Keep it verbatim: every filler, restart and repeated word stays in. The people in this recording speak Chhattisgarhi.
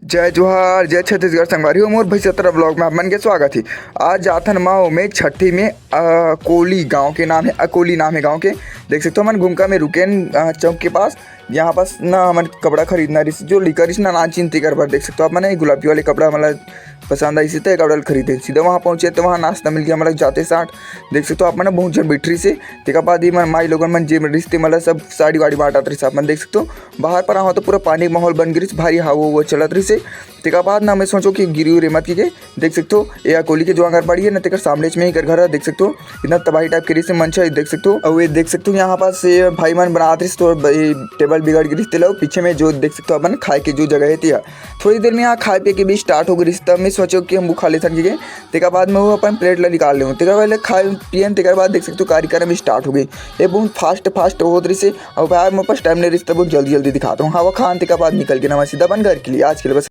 जय जोहार, जय छत्तीसगढ़ संगवारी हो, मोर भैसत्रा ब्लॉग में आप मन के स्वागत हे। आज जाथन मऊ में छट्ठी में अकोली गांव के नाम हे, अकोली नाम हे गांव के। देख सकते हो, हमन घुमका में रुकेन, अ, चौक के पास। यहाँ पास ना हमन कपड़ा खरीदना रहिस, जो लिकर रहिस ना नानचिन, तेकर बर। देख सकते हो आप मन, ये गुलाबी वाले कपड़ा हमला पसंद आइस, तो ये कपड़ा ल खरीदेन। सीधा वहाँ पहुँचे तो वहाँ नाश्ता मिल गया हमला जाते साथ। देख सकते हो आप मन, बहुत झन बैठ रहिस हे। तेकर बाद ये मन माई लोगन मन जे रहिस ते मन ला सब साड़ी वाड़ी बांटत रहिस। आप मन देख सकते हो, बाहर पर आवा तो पूरा पानी के माहौल बन गिरिस, भारी हवा उवा चलत रहिस हे। तेकर बाद ना मैं सोचो कि गिरी उरी मत के, देख सकते हो, ये अकोली के जो आंगनबाड़ी है ना, तेकर सामने में ही घर, घर है, देख सकते हो, इतना तबाही टाइप के रहिस हे मंच है, देख सकते हो। और ये देख सकते हो, यहाँ पास ये भाई मन बनात रहिस, तो ब-, ये टेबल बिगड़ गिरिस, तेला पीछे में जो देख सकते हो अपन खाए के जो जगह है, तिया थोड़ी देर में यहाँ खाए पिए के भी स्टार्ट हो गिरिस, तब मैं सोचो कि हम वो खा लेथन के। तेकर बाद में वो अपन प्लेट ला निकाल लेहूँ, तेकर बाद ले खाए पियन, तेकर बाद देख सकते हो कार्यक्रम स्टार्ट हो गई। ये बहुत फास्ट फास्ट होत रहिस हे, और भाई मोर पास टाइम नहीं रहिस, तब बहुत जल्दी जल्दी दिखाता हूँ। हवा खान तेकर बाद निकल के ना मैं सीधा अपन घर के लिए। आज के लिए बस